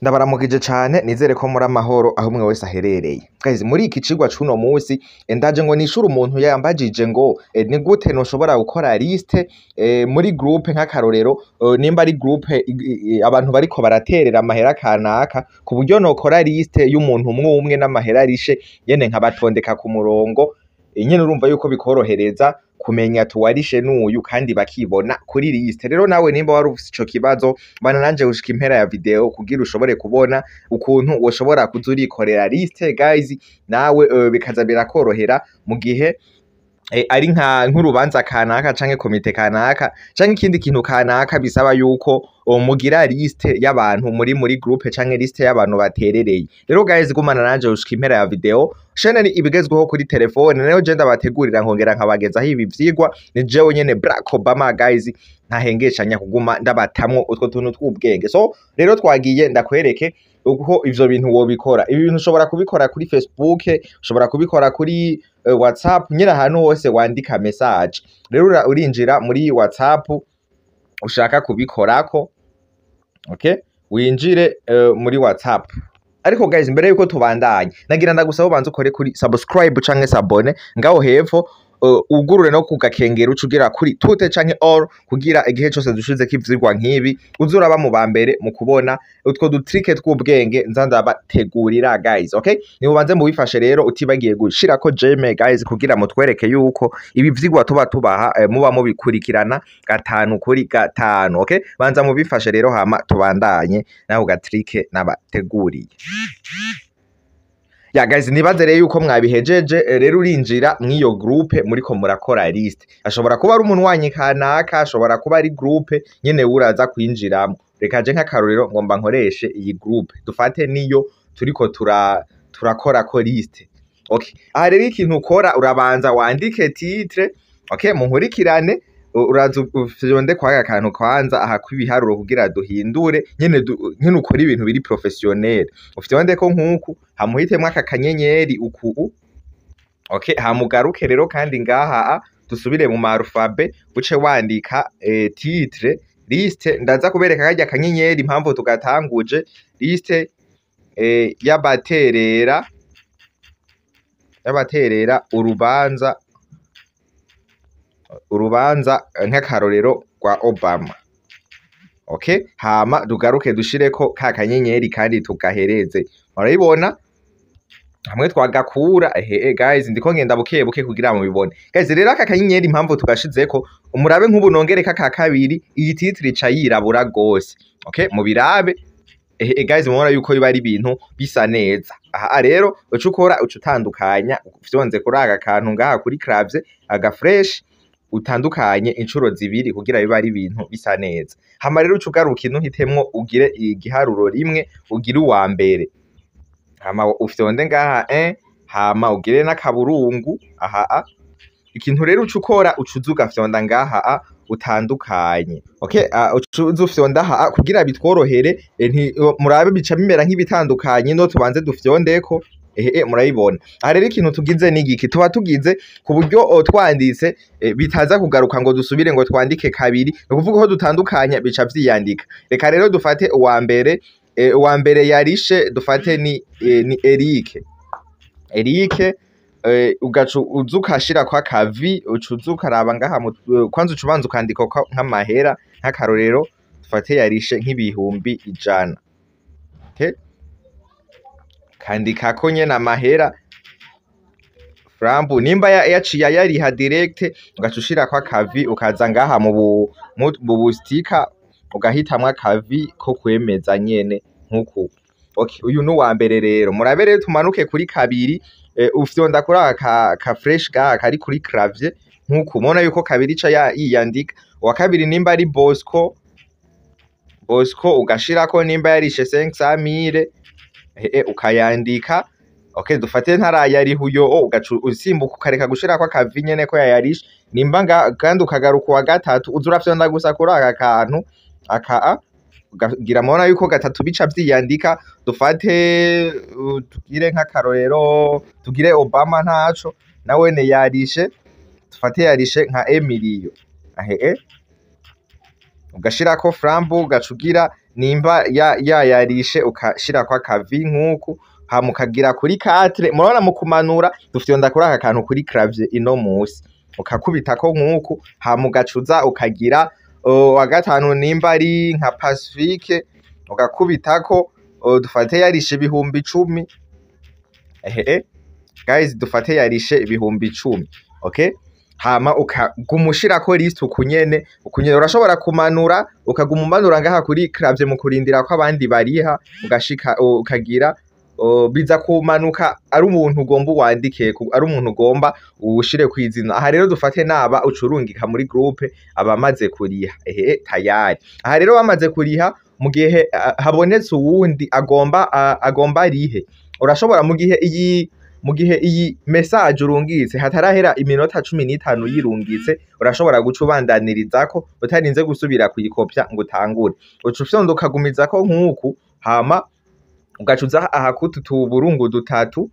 Ndabaramukije cane, nizere ko muri amahoro aho umwe wese aherereye. Guys, muri iki cigwa c'uno musi ndaje ngo nishure umuntu yambajije ngo ni gute noshobora gukora liste muri groupe, nk'akarorero nimba ari groupe abantu bariko baraterera amahera kanaka, ku buryo nokora liste y'umuntu umwe umwe n'amahera arishe nyene, nkabatondeka ku murongo nyene. Urumva yuko bikorohereza kumenya ati uwarishe n'uyu, kandi bakibona kuri liste. Rero nawe nimba wari ufise ico kibazo, bana nanje gushika impera ya video kugira ushobore kubona ukuntu woshobora kuza urikorera liste, guys, nawe bikaza birakorohera mu gihe ari nka nk'urubanza kanaka canke komite kanaka canke ikindi kintu kanaka bisaba yuko mugira liste y'abantu muri groupe canke liste y'abantu baterereye. Rero guys, gumana nanje gushika impera ya video. Chaîne ni ibigezweho kuri telefone, rero je ndabategurira nkongera nkabagezaho ibi vyigwa, ni jewe nyene Barack Obama, guys, ntahengeshanya kuguma ndabatamwo utwo tuntu tw'ubwenge. So rero twagiye ndakwereke uko ivyo bintu wobikora. Ibi bintu ushobora kubikora kuri Facebook, ushobora kubikora kuri WhatsApp, nyine ahantu hose wandika message. Rero urinjira muri WhatsApp ushaka kubikorako, okay, winjire muri WhatsApp. Ariko guys, mbere yuko tubandanya, nagira ndagusaba ubanze ukore kuri subscribe canke s'abonner ngaho hepfo, ugurure no kugakengera, uca ugira kuri toutes canke all, kugira igihe cose dushizeko ivyigwa nk'ibi uze uraba mu ba mbere mu kubona utwo dutrike tw'ubwenge nza ndabategurira, guys. Okay, nimubanze mubifashe rero, utibagiye gushirako j'aime, guys, kugira mutwereke yuko ibi vyigwa tuba tubaha muba mubikurikirana gatanu kuri gatanu. Okay, banza mubifashe rero, hama tubandanye naho gatrike nabateguriye. Ya guys, nibaze rero yuko mwabihejeje. Rero urinjira mw'iyo groupe muriko murakora liste. Ashobora kuba ari umunwanyi kanaka, ashobora kuba ari groupe nyene uraza kwinjiramo. Reka je nk'akarorero ngomba nkoreshe iyi groupe, dufate niyo turiko turakorako liste. Okay, aha rero ikintu ukora, urabanza wandike titre. Okay, munkurikirane. Uraza ufyonde kwaka kantu kwanza aha kw'ibiharuro kugira duhindure nyene nyene ukora ibintu biri professionnel. Ufyonde ko nkuku, hamuhitemwo aka kanyenyeri uku. Okay, hamugaruke rero kandi ngaha dusubire mu alphabet, uce wandika titre liste. Ndaza kubereka karya kanyenyeri impamvu tugatanguje. Liste y'abaterera urubanza nk'akarorero rwa Obama. Okay, hama dugaruke dushireko ka kanyenyeri kandi tugahereze. Murabibona hamwe twagakura. Ehe guys, ndiko ngenda buke buke kugira mubibone. Guys, rero aka kanyenyeri impamvu tugashizeko, umurabe nk'ubu nongereka ka kabiri, iyi titre ica yirabura gose. Okay, mubirabe. Ehe guys, mubona yuko biba ari ibintu bisa neza. Aha rero uca ukora, uca utandukanya ufyonze kuri aka kantu ngaha kuri clavier, aga flèche, utandukanye incuro zibiri kugira bibe ari ibintu bisa neza. Hama rero uca ugaruka ino, uhitemwo ugire igiharuro rimwe, ugire uwa mbere, hama ufyonde ngaha hama ugire n'akaburungu aha. A ikintu rero uca ukora, uca uza ugafyonda ngaha a utandukanye. Okay, uca uza ufyonda aha a kugira bitworohere. Murabe bica bimera nk'ibitandukanye. No tubanze dufyondeko. Ehe, murabibona. Aha rero ikintu tugize ni igiki? Tuba tugize ku buryo twanditse bitaza kugaruka ngo dusubire ngo twandike kabiri. Ni ukuvuga ko dutandukanya bica vyiyandika. Reka rero dufate uwa mbere. Uwa mbere yarishe, dufate ni Eric. Eric, ugaca uza ukashirako akavi, uca uza ukaraba ngaha kwanza uca ubanza ukandika ko nk'amahera, nk'akarorero dufate yarishe nk'100.000. Okay? Kandikako nyene amahera frambu, nimba yaciye ayariha direct, ugaca ushirako akavi, ukaza ngaha mu bustika, ugahitamwo akavi ko kwemeza nyene nkuku. Okay, uyu ni uwa mbere. Rero murabe, rero tumanuke kuri kabiri. Ufyonda kuri aka ka flèche gaha kari kuri clavier nkuku, mubona yuko kabiri ica yiyandika. Uwa kabiri nimba ari Bosco, Bosco ugashirako nimba yarishe 500,000, ukayandika. Okay, dufate ntarayariha uyo, ugaca usimbuka ukareka gushirako akavi nyene ko yayarishe. Nimba kandi ukagaruka uwa gatatu, uza urafyonda gusa kuri aka kantu aka a, ugagira, mubona yuko gatatu bica vyiyandika. Dufate tugire nk'akarorero, tugire Obama ntaco, nawene yarishe, dufate yarishe nka emiliyo. Ahe. Ugashirako frambu, ugaca ugira nimba yayarishe ukashirako akavi nk'uku, hama ukagira kuri 4. Murabona mu kumanura dufyonda kuri aka kantu kuri clavier ino musi, ukakubitako nk'uku, hama ugacuza ukagira wa gatanu nimba ari nka Pacifique, ugakubitako, dufate yarishe 10,000. Ehe guys, dufate yarishe 10,000, okay. Hama ukaguma ushirako liste ukunyene ukunyene. Urashobora kumanura, ukaguma umanura ngaha kuri clavier mu kurindira ko abandi bariha, ugashika ukagira biza kumanuka ari umuntu ugomba uwandike, ari umuntu ugomba uwushire kw'izina. Aha rero dufate naba ucurungika muri groupe abamaze kuriha. Ehe, tayari. Aha rero bamaze kuriha, mu gihe habonetse uwundi agomba arihe, urashobora mu gihe iyi message urungitse hatarahera iminota 15 yirungitse, urashobora guca ubandanirizako utarinze gusubira kuyikopya ngo utangure. Uca ufyonda ukagumizako nk'uku, hama ugaca uza aha kutu tuburungu dutatu,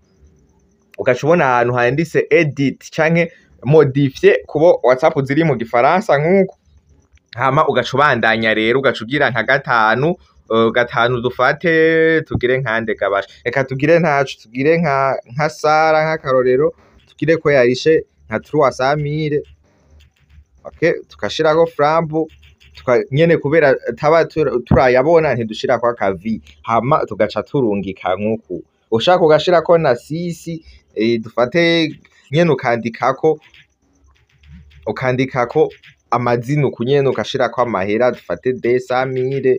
ugaca ubona ahantu handitse edit canke modifier kubo WhatsApp ziri mu gifaransa nk'uku. Hama ugaca ubandanya rero, ugaca ugira nka gatanu, gatanu dufate tugire nkande gabasha, reka tugire ntaco, tugire nka Sara nk'akarorero, tugire ko yarishe nka 300,000, okay, tukashirako frambu nyene kubera taba turayabona ntidushirako akavi, hama tugaca turungika nk'uku. Ushaka ugashirako na sisi, dufate nyene ukandikako amazina uku nyene, ugashirako amahera, dufate 200,000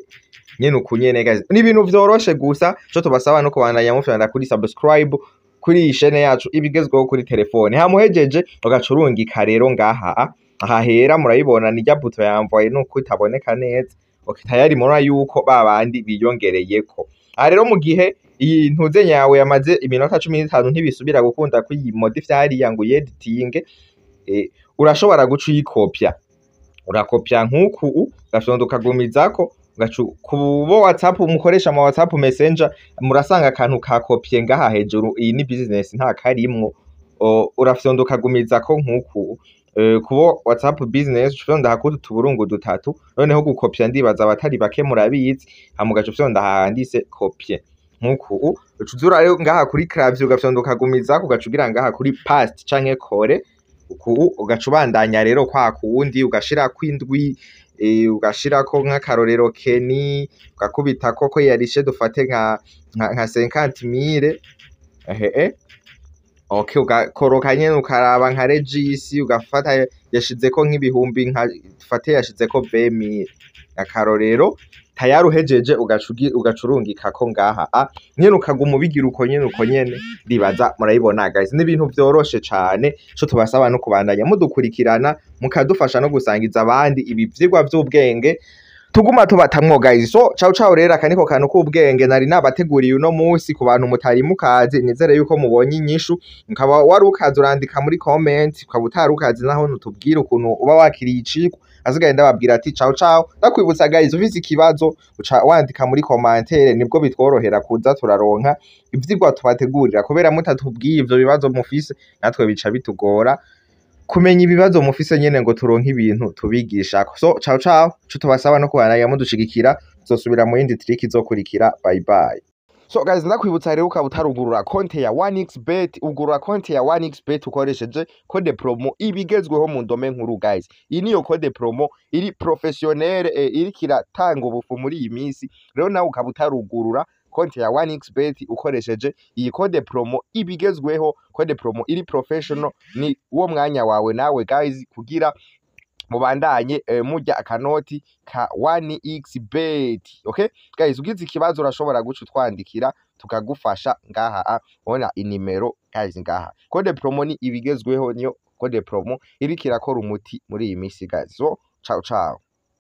nyene uku nyene. Guys, ni ibintu vyoroshe gusa. Ico tubasaba no kubandanya mufyonda kuri subscribe kuri iyi chaîne yacu ibigezweho kuri telefone. Hamuhejeje ugaca urungika rero ngaha aha hera, murayibona ni rya bouton yamvoye nuko itaboneka neza. Okay, tayari murabona yuko babandi biyongereyeko. Aha rero mu gihe iyi ntuze yawe yamaze iminota 15 ntibisubira gukunda ko iyi modify hariya ngo uyeditinge, urashobora guca uyikopya, urakopya nk'uku, ugafyonda ukagumizako, ugaca kubo WhatsApp mukoresha mu WhatsApp Messenger, murasanga akantu ka copier ngaha hejuru. Iyi ni business nta karimwo. Urafyonda ukagumizako nk'uku. Kubo WhatsApp business ufyonda hakutu tuburungu dutatu, noneho gukopya ndibaza abatari bake murabizi. Hama ugaca ufyonda handitse copier nk'uku, uca uza rero ngaha kuri clavier, ugafyonda ukagumizako, ugaca ugira ngaha kuri paste canke coller uku, ugaca ubandanya rero kwa kuwundi, ugashirako indwi, ugashirako nk'akarorero Keni, ugakubitako ko yarishe dufate nka 50,000. Ehe, okay, ugakoroka nyene ukaraba nka Regis, ugafata yashizeko nk'ibihumbi, nka dufate yashizeko 20,000 akarorero. Tayari uhejeje ugaca urungikako ngaha a nyene, ukaguma ubigira uko nyene uko nyene. Ndibaza murabibona guys, ni ibintu vyoroshe cane. Ico tubasaba no kubandanya mudukurikirana, mukadufasha no gusangiza abandi ibi vyigwa vy'ubwenge tuguma tubatamwo guys. So ciao ciao. Rero aka niko kantu k'ubwenge nari nabateguriye uno musi ku bantu mutari mukazi. Nizere yuko mubonye inyishu. Ukaba wari ukazi urandika muri comment, ukaba utari ukazi naho nutubwire ukuntu uba wakiriye icigwa. Asigaye ndababwira ati ciao ciao. Ndakwibutsa guys, ufise ikibazo uca wandika muri commentaire, nibwo bitworohera kuza turaronka ivyigwa tubategurira, kubera mutatubwiye ivyo bibazo mufise natwe bica bitugora kumenya ibibazo mufise nyene ngo turonke ibintu tubigishako. So ciao ciao. Ico tubasaba no kubandanya mudushigikira. Tuzosubira mu yindi trick izokurikira. Bye bye. So guys, ndakwibutsa rero, ukaba utarugurura konte ya 1xBet, ugurura konte ya 1xBet ukoresheje code promo ibigezweho mu ndome nkuru. Guys, iyi niyo code promo iri professionnel, iriko iratanga ubufu muri iyi minsi. Rero nawe ukaba utarugurura konte ya 1xBet ukoresheje iyi code promo ibigezweho, code promo iri professional, ni uwo mwanya wawe nawe guys kugira mubandanye murya akanoti ka 1xBet. Okay guys, ugize ikibazo urashobora guca utwandikira tukagufasha ngaha. Ubona inimero guys ngaha. Code promo ni ibigezweho, niyo code promo iriko irakora umuti muri iyi misi guys. So ciao ciao.